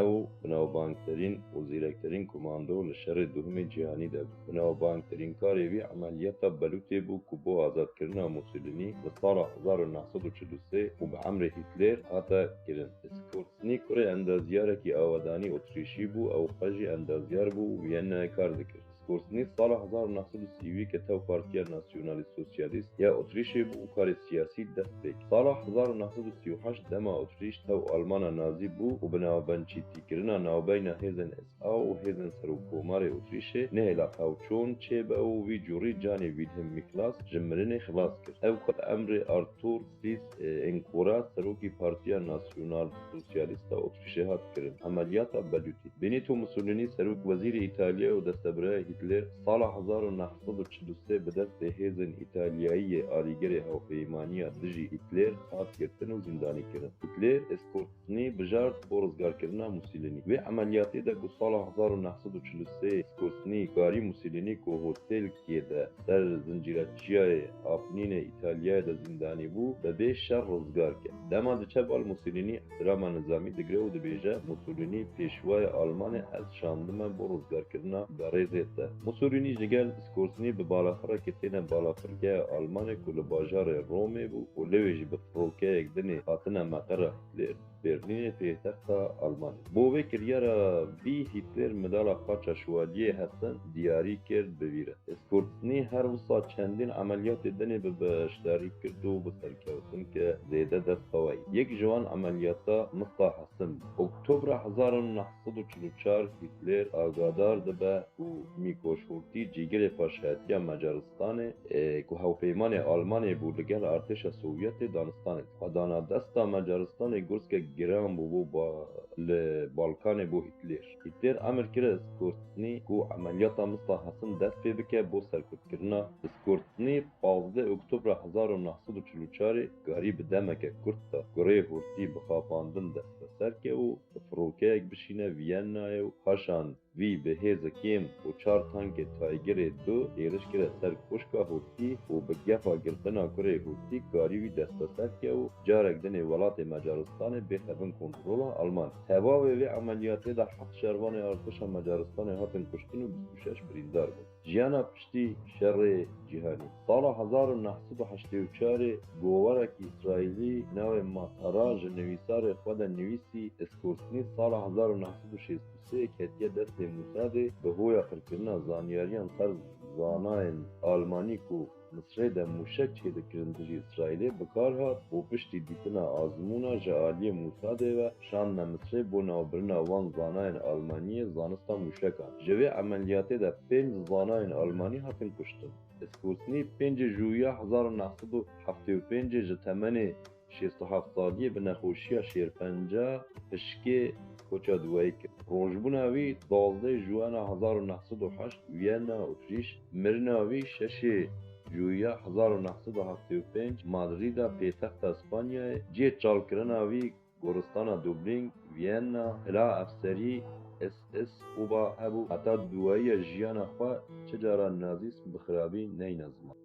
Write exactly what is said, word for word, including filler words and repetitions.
Ew binavbangtirîn û zîrektirîn komando li şerê duhumê cîhanî de bû. Binavbangtirîn karê wî emeliyata Belûtê bû ku bo azadkirina Mussolînî li sala hezar û neh sed û çil û sê û bi emrê Hîtler hate kirin. Skortnî kurê endazyarekî awedanî Otrîşî bû, ew xwe jî endazyar bû û Vîyennayê kar dikir. Skortnî sala hezar û neh sed û sî û yekê tew Partiya Nasyonalîst Sosyalîst ya Otrîşê bû û karê siyasî dest pê kir. Sala hezar û neh sed û sî û heşt dema Otrîş tew Almana Nazî bû û bi navbençîtîkirina navbeyna hêzên S A û hêzên serokkomarê Otrîşê nehêla qewçon çêbe û vî curî canê Wilhelm Miklas ji mirinê xilas kir. Ew xwe emrê Arthur Fritz Ancora serokî Partiya Nasyonal Sosyalîst a Otrîşê hat kirin. Emeliyata Belûtî. Benito Mussolini, serok wezîrê Îtalyayê û destebiraya Hîtler, sala hezar û neh sed û çil û sê bi destê hêzên Îtalyayî yê alîgirê Hevpeymaniya dijî Hîtler hat girtin û zîndanî kirin. Hîtler Skortnî bijart bo rizgarkirina Mussolini. Wê emeliyatê de ku sala hezar û neh sed û çil û sê Skortnî karî Mussolini ku hotelkê de ser zincîra çiyayê Apnînê Îtalyayê de zîndanî bû, bi bê şer rizgar ke. Dema diçe bal Mussolini îhtirama nizamî digre û dibêje, Mussolini pêşwayê Almanê, ez şandime bo rizgarkirina berêzê te. Mussolini ji gel Skortnî bi balafireke têne balafirgeha Almanê ku li bajarê Romê bû û lewê jî bi firokeyek dinê hatine meqera Hîtler. Berlînê pêtexta Almanê. Bo vê kiryara vî Hîtler medala Paça Şiwalyê Hesin diyarî kir bi vî re. Skortnî her wisa çendîn emeliyatê dinê bi beşdarî kir û bi serkeftinke zêde dest xwe wayî. Yek ji wan emeliyata Mista Hesin bû. Oktobra hezar û neh sed û çil û çar Hîtler agadar dibe ku Mîkoş Hûrtî cîgirê paşayetiya Macaristanê, e, ku hewpeymanê Almanê bû, li gel artêşa Sovyetê danistanê. Xwedana desta Macaristanê gurzke giran bû bo ba-, li Balkanê bo Hîtler. Hîtler emir kir Skortnî ku emeliyata Mista Hesin dest pê bike bo serkutkirina. Skortnî pazdeh Oktobra hezar û neh sed û çil û çarê karî bi demeke kurt de kurê Hûrtî bi xapandin destbeser ke û bi firokeyek bişîne Vîyennayê û paşan vî bi hêza kêm û çar tankê Taygerê du êriş kire ser koşka Hûrtî û bi gefa girtina kurê Hûrtî karî wî destbeser ke û carek dinê welatê Macaristanê bêxe bin kontrola Alman. Tevavê vê emeliyatê de heft şervanê artêşa Macaristanê hatin kuştin û bîst û şeş birîndar bûn. Jiyana piştî şerê cîhanî. Sala hezar û neh sed û heştê û çarê gowarekî Îsraîlî navê Matara ji nivîsarê xwe de nivîsî, Skortnî sala hezar û neh sed û şêst û sê ketiye destê Mûsadê, bi hoya qirkirina zanyariyan ser zanayên Almanî ku Misrê de mûşek çêdikirin dijî Îsraîlê bi kar hat û piştî dîtina azmûna ji aliyê Mûsadê ve şandine Misrê bo navbirina wan zanayên Almaniyê zanista mûşekan. Ji vê emeliyatê de pênc zanayên Almanî hatin kuştin. Skortnî pêncê Jûya hezar û neh sed û heftê û pêncê ji temenê şêst û heft saliyê bi nexweşiya şêrpenca pişkê koça duweyî kir. Rojbûna wî duwazdeh Jûyana hezar û neh sed û heşt, Viyena, Otrîş, mirina wî şeşê Jûya hezar û neh sed û heftê û pênc, Madrîda pêtexta Spanyayê, cihê çalkirina wî goristana Dublîn, Viyena, hila efserî S S û ba hebû heta duwayiya jiyana xwe çi cara nazîst bi xirabî neyne ziman.